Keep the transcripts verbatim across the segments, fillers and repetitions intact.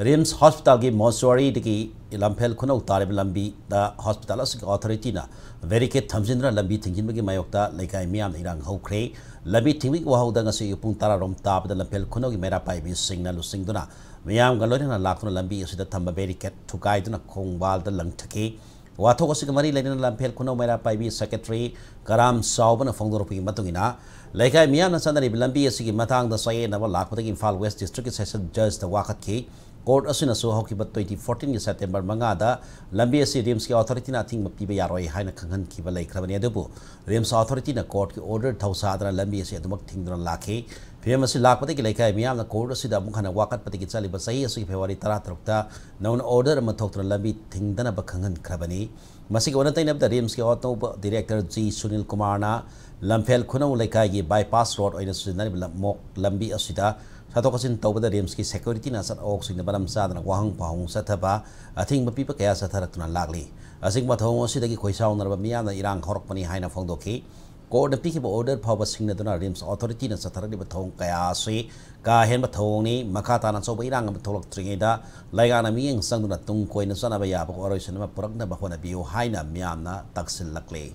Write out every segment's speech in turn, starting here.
ꯔꯤꯝꯁ ꯍꯣꯁꯄꯤꯇꯥꯜꯒꯤ ꯃꯣꯔꯆꯨꯋꯥꯔꯤꯗꯒꯤ ꯂꯝꯐꯦꯜ ꯈꯨꯅꯧ ꯇꯥꯔꯤꯕ ꯂꯝꯕꯤꯗ ꯍꯣꯁꯄꯤꯇꯥꯜ ꯑꯁꯤꯒꯤ ꯑꯣꯊꯣꯔꯤꯇꯤꯅ ꯕꯦꯔꯤꯀꯦꯗ ꯊꯝꯖꯤꯟꯗꯨꯅ ꯂꯝꯕꯤ ꯊꯤꯡꯖꯤꯟꯕꯒꯤ ꯃꯥꯌꯣꯛꯇ ꯂꯩꯀꯥꯏ ꯃꯤꯌꯥꯝꯅ ꯏꯔꯥꯡ ꯍꯧꯈ꯭ꯔꯦ꯫ ꯂꯝꯕꯤ ꯊꯤꯡꯕꯒꯤ ꯋꯥꯍꯧꯗ ꯉꯁꯤ ꯑꯌꯨꯛ ꯄꯨꯡ ꯇꯔꯥ ꯔꯣꯝ ꯇꯥꯕꯗ ꯂꯝꯐꯦꯜ ꯈꯨꯅꯧꯒꯤ ꯃꯩꯔꯥ ꯄꯥꯏꯕꯤꯁꯤꯡꯅ ꯂꯨꯆꯤꯡꯗꯨꯅ ꯃꯤꯌꯥꯝꯒ ꯂꯣꯏꯅꯅ ꯂꯥꯛꯇꯨꯅ ꯂꯝꯕꯤ ꯑꯁꯤꯗ ꯊꯝꯕ ꯕꯦꯔꯤꯀꯦꯗ ꯊꯨꯒꯥꯏꯗꯨꯅ ꯈꯣꯡꯕꯥꯜꯗ ꯂꯪꯊꯈꯤ꯫ ꯋꯥꯊꯣꯛ ꯑꯁꯤꯒ ꯃꯔꯤ ꯂꯩꯅꯅ ꯂꯝꯐꯦꯜ ꯈꯨꯅꯧ ꯃꯩꯔꯥ ꯄꯥꯏꯕꯤ ꯁꯦꯀ꯭ꯔꯦꯇꯔꯤ ꯀꯔꯥꯝ ꯆꯥꯎꯕꯅ ꯐꯣꯡꯗꯣꯔꯛꯄꯒꯤ ꯃꯇꯨꯡ ꯏꯟꯅ, ꯂꯩꯀꯥꯏ ꯃꯤꯌꯥꯝꯅ ꯆꯠꯅꯔꯤꯕ ꯂꯝꯕꯤ ꯑꯁꯤꯒꯤ ꯃꯇꯥꯡꯗ ꯆꯌꯦꯠꯅꯕ ꯂꯥꯛꯄꯗꯒꯤ ꯏꯝꯐꯥꯜ ꯋꯦꯁ ꯗꯤꯁꯇ꯭ꯔꯤꯛꯀꯤ ꯁꯦꯁꯟ ꯖꯖꯇ ꯋꯥꯀꯠꯈꯤ꯫ ꯀꯣꯔꯠ ꯑꯁꯤꯅꯁꯨ ꯍꯧꯈꯤꯕ twenty fourteenꯒꯤ ꯁꯦꯞꯇꯦꯝꯕꯔ ꯃꯉꯥꯗ ꯂꯝꯕꯤ ꯑꯁꯤ ꯔꯤꯝꯁꯀꯤ ꯑꯣꯊꯣꯔꯤꯇꯤꯅ ꯑꯊꯤꯡꯕ ꯄꯤꯕ ꯌꯥꯔꯣꯏ ꯍꯥꯏꯅ ꯈꯪꯍꯟꯈꯤꯕ ꯂꯩꯈ꯭ꯔꯕꯅꯤ꯫ ꯑꯗꯨꯕꯨ ꯔꯤꯝꯁ ꯑꯣꯊꯣꯔꯤꯇꯤꯅ ꯀꯣꯔꯠꯀꯤ ꯑꯣꯔꯗꯔ ꯊꯧꯁꯥꯗꯅ ꯂꯝꯕꯤ ꯑꯁꯤ ꯑꯗꯨꯃꯛ ꯊꯤꯡꯗꯨꯅ ꯂꯥꯛꯈꯤ꯫ ꯐꯤꯚꯝ ꯑꯁꯤ ꯂꯥꯛꯄꯗꯒꯤ ꯂꯩꯀꯥꯏ ꯃꯤꯌꯥꯝꯅ ꯀꯣꯔꯠ ꯑꯁꯤꯗ ꯑꯃꯨꯛ ꯍꯟꯅ ꯋꯥꯀꯠꯄꯗꯒꯤ ꯆꯠꯂꯤꯕ ꯆꯍꯤ ꯑꯁꯤꯒꯤ ꯐꯦꯕ꯭ꯔꯨꯋꯥꯔꯤ ꯇꯔꯥꯇꯔꯨꯛꯇ ꯅꯧꯅ ꯑꯣꯔꯗꯔ ꯑꯃ ꯊꯣꯛꯇꯨꯅ ꯂꯝꯕꯤ ꯊꯤꯡꯗꯅꯕ ꯈꯪꯍꯟꯈ꯭ꯔꯕꯅꯤ꯫ ꯃꯁꯤꯒ ꯑꯣꯟꯅ ꯇꯩꯅꯕꯗ ꯔꯤꯝꯁꯀꯤ ꯑꯅꯧꯕ ꯗꯤꯔꯦꯛꯇꯔ ꯖꯤ ꯁꯨꯅꯤꯜ ꯀꯨꯃꯥꯔꯅ ꯂꯝꯐꯦꯜ ꯈꯨꯅꯧ ꯂꯩꯀꯥꯏꯒꯤ ꯕꯥꯏꯄꯥꯁ ꯔꯣꯗ ꯑꯣꯏꯅ ꯁꯤꯖꯤꯟꯅꯔꯤꯕ ꯂꯝ-, ꯃꯣꯛ ꯂꯝꯕꯤ ꯑꯁꯤꯗ ꯆꯠꯊꯣꯛ ꯆꯠꯁꯤꯟ ꯇꯧꯕꯗ ꯔꯤꯝꯁꯀꯤ ꯁꯦꯀ꯭ꯌꯨꯔꯤꯇꯤꯅ ꯑꯆꯠ ꯑꯋꯣꯛꯁꯤꯡꯗ ꯃꯔꯝ ꯆꯥꯗꯅ ꯋꯥꯍꯪ ꯄꯥꯎꯍꯪ ꯆꯠꯊꯕ, ꯑꯊꯤꯡꯕ ꯄꯤꯕ ꯀꯌꯥ ꯆꯠꯊꯔꯛꯇꯨꯅ ꯂꯥꯛꯂꯤ꯫ ꯑꯁꯤꯒꯨꯝꯕ ꯊꯧꯑꯣꯡ ꯑꯁꯤꯗꯒꯤ ꯈꯣꯏꯁꯥꯎꯅꯔꯕ ꯃꯤꯌꯥꯝꯅ ꯏꯔꯥꯡ ꯍꯧꯔꯛꯄꯅꯤ ꯍꯥꯏꯅ ꯐꯣꯡꯗꯣꯛꯈꯤ꯫ ꯀꯣꯔꯠꯅ ꯄꯤꯈꯤꯕ ꯑꯣꯔꯗꯔ ꯐꯥꯎꯕ ꯁꯤꯡꯅꯗꯨꯅ ꯔꯤꯝꯁ ꯑꯣꯊꯣꯔꯤꯇꯤꯅ ꯆꯠꯊꯔꯛꯂꯤꯕ ꯊꯧꯑꯣꯡ ꯀꯌꯥ ꯑꯁꯤ ꯀꯥ ꯍꯦꯟꯕ ꯊꯧꯑꯣꯡꯅꯤ꯫ ꯃꯈꯥ ꯇꯥꯅ ꯑꯆꯧꯕ ꯏꯔꯥꯡ ꯑꯃ ꯊꯣꯛꯂꯛꯇ꯭ꯔꯤꯉꯩꯗ ꯂꯩꯉꯥꯛꯅ ꯃꯤꯠꯌꯦꯡ ꯆꯪꯗꯨꯅ ꯇꯨꯡ ꯀꯣꯏꯅ ꯆꯠꯅꯕ ꯌꯥꯕ ꯋꯥꯔꯣꯏꯁꯤꯟ ꯑꯃ ꯄꯨꯔꯛꯅꯕ ꯍꯣꯠꯅꯕꯤꯌꯨ ꯍꯥꯏꯅ ꯃꯤꯌꯥꯝꯅ ꯇꯛꯁꯤꯜꯂꯛꯂꯤ꯫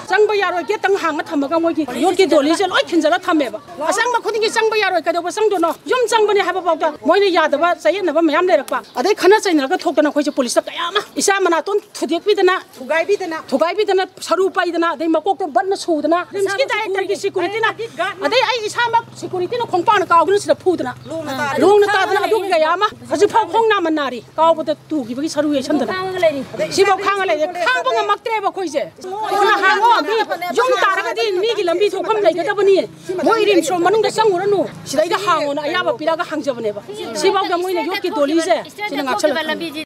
ꯆꯪꯕ ꯌꯥꯔꯣꯏ, ꯒꯦꯠꯇꯪ ꯍꯥꯡꯉ ꯊꯝꯃꯒ ꯃꯣꯏꯒꯤ ꯌꯣꯠꯀꯤ ꯗꯣꯂꯤꯁꯦ ꯂꯣꯏ ꯈꯤꯟꯖꯜꯂ ꯊꯝꯃꯦꯕ꯫ ꯑꯁꯪꯕ ꯈꯨꯗꯤꯡꯒꯤ ꯆꯪꯕ ꯌꯥꯔꯣꯏ, ꯀꯩꯗꯧꯕ ꯆꯪꯗꯣꯏꯅꯣ? ꯌꯨꯝ ꯆꯪꯕꯅꯦ ꯍꯥꯏꯕ ꯐꯥꯎꯗ ꯃꯣꯏꯅ ꯌꯥꯗꯕ, ꯆꯌꯦꯠꯅꯕ ꯃꯌꯥꯝ ꯂꯩꯔꯛꯄ, ꯑꯗꯩ ꯈꯠꯅ ꯆꯩꯅꯔꯒ ꯊꯣꯛꯇꯅ ꯑꯩꯈꯣꯏꯁꯦ ꯄꯨꯂꯤꯁꯇ ꯀꯌꯥ ꯑꯃ, ꯏꯆꯥ ꯃꯅꯥꯇꯣꯟ ꯊꯨꯗꯦꯛꯄꯤꯗꯅ, ꯊꯨꯒꯥꯏꯕꯤꯗꯅ, ꯊꯨꯒꯥꯏꯕꯤꯗꯅ, ꯁꯔꯨ ꯄꯥꯏꯗꯅ, ꯑꯗꯩ ꯃꯀꯣꯛꯇ ꯕꯠꯅ ꯁꯨꯗꯅ, ꯔꯤꯝꯁꯀꯤ ꯗꯥꯏꯔꯦꯛꯇꯔꯒꯤ ꯁꯦꯀ꯭ꯌꯨꯔꯤꯇꯤꯅ, ꯑꯗꯩ ꯑꯩ ꯏꯁꯥꯃꯛ ꯁꯦꯀ꯭ꯌꯨꯔꯤꯇꯤꯅ ꯈꯣꯡꯄꯥꯛꯅ ꯀꯥꯎꯗꯨꯅ ꯁꯤꯗ ꯐꯨꯗꯅ, ꯂꯣꯡꯅ ꯇꯥꯗꯅ, ꯑꯗꯨꯒ ꯀꯌꯥ ꯑꯃ ꯍꯧꯖꯤꯛꯐꯥꯎ ꯈꯣꯡ ꯅꯥꯝꯃ ꯅꯥꯔꯤ꯫ ꯀꯥꯎꯕꯗ ꯇꯨꯈꯤꯕꯒꯤ ꯁꯔꯨ ꯌꯩꯁꯟꯗꯅ꯫ ꯈꯥꯡꯉꯒ ꯂꯩꯔꯤ꯫ ꯁꯤꯐꯥꯎ ꯈꯥꯡꯉ ꯂꯩꯔꯦ꯫ ꯈꯥꯡꯕ ꯉꯝꯃꯛꯇ꯭ꯔꯦꯕ ꯑꯩꯈꯣꯏꯁꯦ꯫ ꯊꯨꯅ ꯍꯥꯡꯉꯣ꯫ ꯃꯤ ꯌꯨꯝ ꯇꯥꯔꯒꯗꯤ ꯃꯤꯒꯤ ꯂꯝꯕꯤ ꯊꯣꯛꯐꯝ ꯂꯩꯒꯗꯕꯅꯤ꯫ ꯃꯣꯏ ꯔꯤꯝꯁ ꯔꯣꯝ ꯃꯅꯨꯡꯗ ꯆꯪꯉꯨꯔꯅꯨ꯫ ꯁꯤꯗꯩꯗ ꯍꯥꯡꯉꯣꯅ ꯑꯌꯥꯕ ꯄꯤꯔꯒ ꯍꯥꯡꯖꯕꯅꯦꯕ꯫ ꯁꯤꯐꯥꯎꯗ ꯃꯣꯏꯅ ꯌꯣꯠꯀꯤ ꯗꯣꯂꯤꯁꯦ ꯁꯤꯅ ꯉꯥꯛꯁꯜꯂꯛꯄꯅꯤ꯫